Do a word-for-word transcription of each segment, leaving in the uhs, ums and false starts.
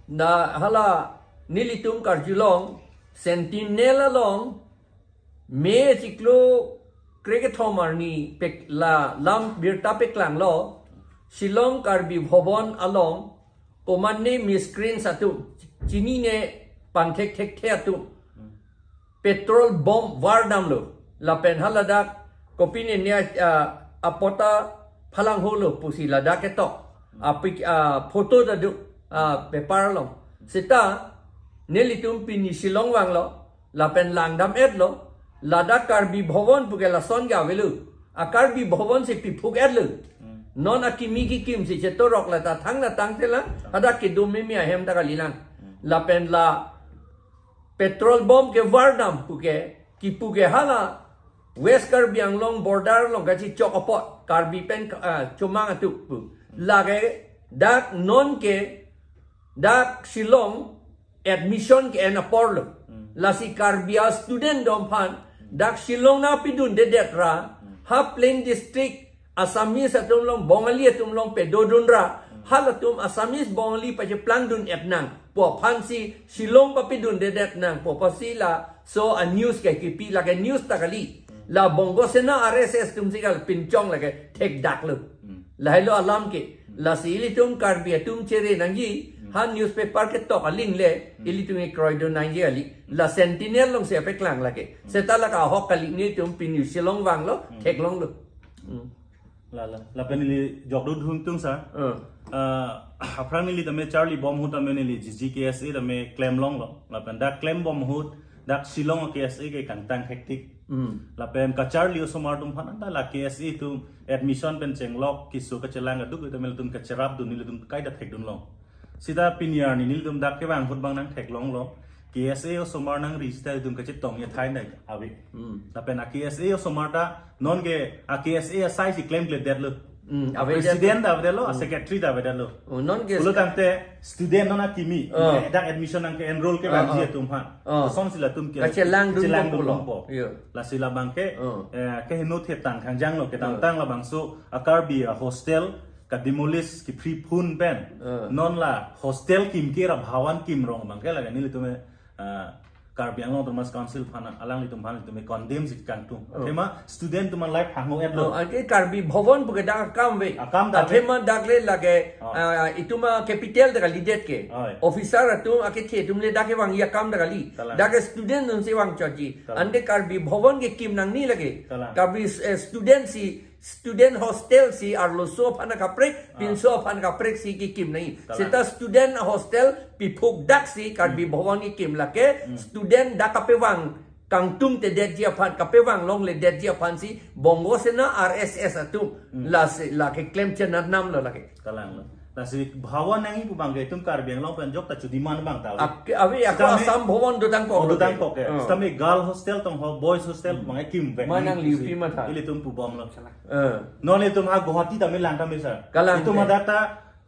Na hala nelitum karjulong Sentinel along May chiklo krekethom arni pek la lam birta peklanglo, Shillong Karbi Bhavan along komatne miscreants atum, chinine pangthekthekthe atum petrol bomb vardamlo. Lapen haladak kopine nia, ah, apota phalangholo pusi ladak ketok. Apik, ah, photo ta do, ah, paper along. Seta nelitum pini Shillong vanglo, lapen langdam-etlo, ladak Karbi Bhavan puke lason ke avelo. A Karbi Bhavan si piphuk-etlo. Non akimi kikim si chetorok la ta thang na tangte la, hadak kedo mimi ahem ta kalilang. Lapen la petrol bomb kevardam puke, kipuke hala West Karbi Anglong border along kachichok apot, Karbi pen, ah, chomang atum pu. Lake dak non ke, dak Shillong admission ke-en aporlo. Lasi Karbi a-student atum aphan dak Shillong nangpidundedet ra, ha Plain District Assamese atum along, Bongali atum along pedodun ra, halatum Assamese Bongali pacheplangdun-et nang pu aphansi Shillong papidundedet nang pu aphansi laso a-news ke kipi, lake news ta kali. La Bongo Sena R S S atum si kal pinchong lake thekdaklo. Lahelo alam ke. Lasi ilitum Karbi atum chere nangji, ha newspaper ketok aling le, ilitum ikroidun nangji kali. La Sentinel alongsi peklang lake. Seta lake ahok kali, nelitum pini Shillong vanglo, theklonglo. Hmm. Lala, lapen neli jokdun thung tung sir. Hmm. Ah, aphrang neli tame charlibom ahut tame neli G G K S A tame klemlonglo. Lapen dak klembom ahut, dak Shillong K S A ke kangtang hectic. Hmm. Lapen kacharli osomar atum aphan anta la K S A atum admission pen chenglok keso kachelang aduk tame ilitum kacherapdun, nelitum kaita thekdunlong. Seta pini arni nelitum dak kevang ahut bang nangtheklonglo. K S A osomar nangri seta ilitum kachetong ya thai nai ave. Hmm. Lapen a K S A osomar ta non ke a K S A asai si klemkledetlo. Hmm, avedet. President ta avedetlo, a secretary ta avedetlo. Oh, non ke pulo tangte student non akimi. Oh. Dak admission nangke-enroll ke, ah, bangji, ah, atum aphan. Oh. Kosonsi latum ke kachelangdun, kachelangdun bompo. Bompo. Iya. Lasi labang ke, oh, eh, keheno thetang kangjanglo, kedamtang, oh, labangso a Karbi a-hostel kademolish kipri phun pen. Eh. Non la hostel kim ke ra bhavan kim rong abang ke lake nelitum, eh, Karbi Anglong Autonomous Council aphan, alanglitum aphan ilitum condemn si kangtung. Oh. Athema student atum alai phango-etlo. Oh, ake Karbi Bhavan puke dak akam ave. Akam dak ave. Athema dak le lake, oh, ah, itum a-capital ta kalidet ke. Oi. Officer atum akethe atum le dak kevangji akam ta kali. Kalang. Dak student atum si vangchotji. Kalang. Ante Karbi Bhavan kekim nangne lake. Kalang. Karbi, eh, student si student hostel si arloso aphan kaprek, ah, pinso aphan kaprek si kekim nangji. Kalang. Seta student hostel piphukdak si Karbi, hmm, Bhavan kekim lake, hmm, student dak kapevang kangtungtedetji aphan, kapevang longledetji aphansi Bongo Sena R S S atum, hmm, lasi lake klem chenat namlo lake. Kalanglo. Lasi bhavan nangji pu abang ke itum Karbi Anglong pen jokta chodiman abang ta ave. Ak-, ave, ako sitame Assam Bhavan dotangkok, oh, lo ke, dotangkok ke. Oh. Sitame girl hostel tong ho, boys hostel, hmm, abang ke kimvek. Manang nangji liu pusi pi matha. Ilitum pubomlo. Kalang. Eh. Non itum ha Guwahati tame lang tame sir. Kalang. Itum ke. Hadak ta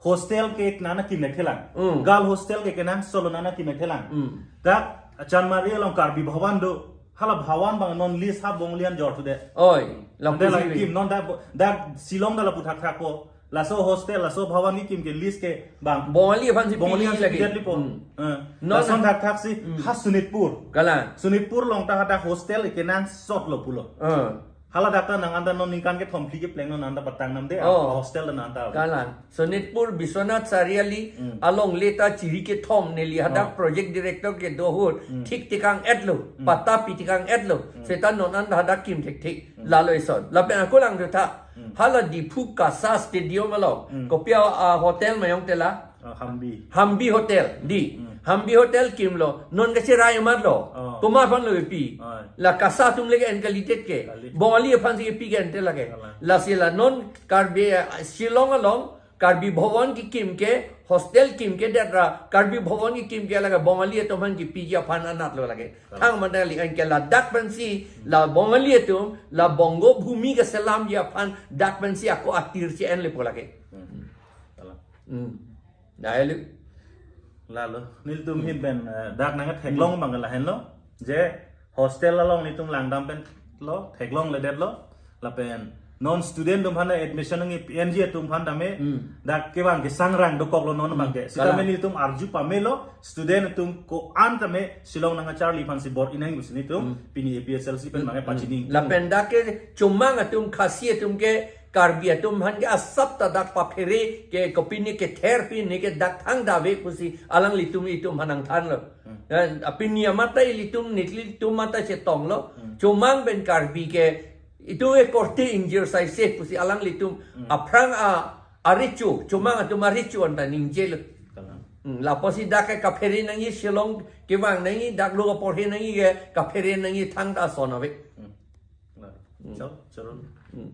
hostel ke nana kimvek thelang. Hmm. Girl hostel ke kenangsotlo nana kimvek thelang. Hmm. Dak Chanmari along Karbi Bhavan do. Hala Bhavan abang non list ha Bongali an jorthude. Oi, ante lapu lagi si kim non dak bo-, dak Shillong dak lapu thakthak po. Laso hostel, laso Bhavan kekim ke list ke bang Bongali aphansi Bongali aphansi lagi. Pidet lipo. Hmm. Eh. Non lason thakthak si, hmm, ha Sonitpur. Kalang. Sonitpur along ta hadak hostel kenangsotlo pulo. Eh. Hala dak ta nang anta non ningkan kethom phli kepleng non anta patang namde, oh, hostel nang anta. Kalang. Sonitpur Biswanath Chariali, hmm, along le ta chiri kethom neli hadak, oh, project director kedo ahut, hmm, thik tekang-etlo, hmm, patta pi tekang-etlo. Hmm. Seta non anta hadak kim thekthe. Hmm. Lalo ison. Lapen ako langdutha. Hmm. Hala Diphu Kasa Stadium along. Hmm. Kopi a, ah, hotel ma jongte la? Ah, Hambi. Hambi Hotel, di. Hmm. Hambi Hotel kimlo, non kacherai amatlo. Oh. Komat aphanlo kepi? Oh. La Kasa atum le ke-en kalidet ke. Kali. Bongali aphansi kepi ke ante lake. Kalang. Lasi la non Karbi, ah, Shillong along, Karbi Bhavan kekim ke, hostel kimkedet ra, Karbi Bhavan kekim ke lake Bongali atum aphan kepiji aphan anatlo lake. Kalang. Thang mandali anke ladak pensi, la Bongali atum, la Bongo Bhumi keselamji aphan, dak pensi ako atir si enlepo lake. Hmm. Kalang. Hmm. Dai lu. Lalo, nelitum, hmm, hin pen, eh, dak nangtheklong, hmm, abang lahenlo. Je hostel along nelitum langdam pen lo, theklongledetlo. Lapen Non student atum aphan admission nangji P N G atum aphan tame. Hmm. Dak kevang ke sangrang dokoklo non Hmm. abang ke. Kalang. Sitame nelitum arju pamelo student atum ko-an tame Shillong nangkacharli aphansi bor-i nang pusi nelitum Hmm. pini A P H L C pen Hmm. abang ke Hmm. pachini. Lapen dak ke Chomang atum Khasi atum ke Karbi atum aphan ke asap ta dak paphere ke kopine kether pine ke dak thangta ave pusi alanglitum itum aphan nangthanlo. Hmm. Dan apini amata ilitum nitli tum mata chetonglo. Hmm. Chomang pen Karbi ke itum ke korte ingjir saise pusi alanglitum Hmm. aphrang a arecho, Chomang atum arecho anta ningjelo. Kalang. Hmm, lapusi dak ke kaphere nangji Shillong kevang nangji, dak lo kaporhe nangji ke kaphere nangji thangta ason ave. Hmm. Kalang. Hmm. Chok, choron. Hmm.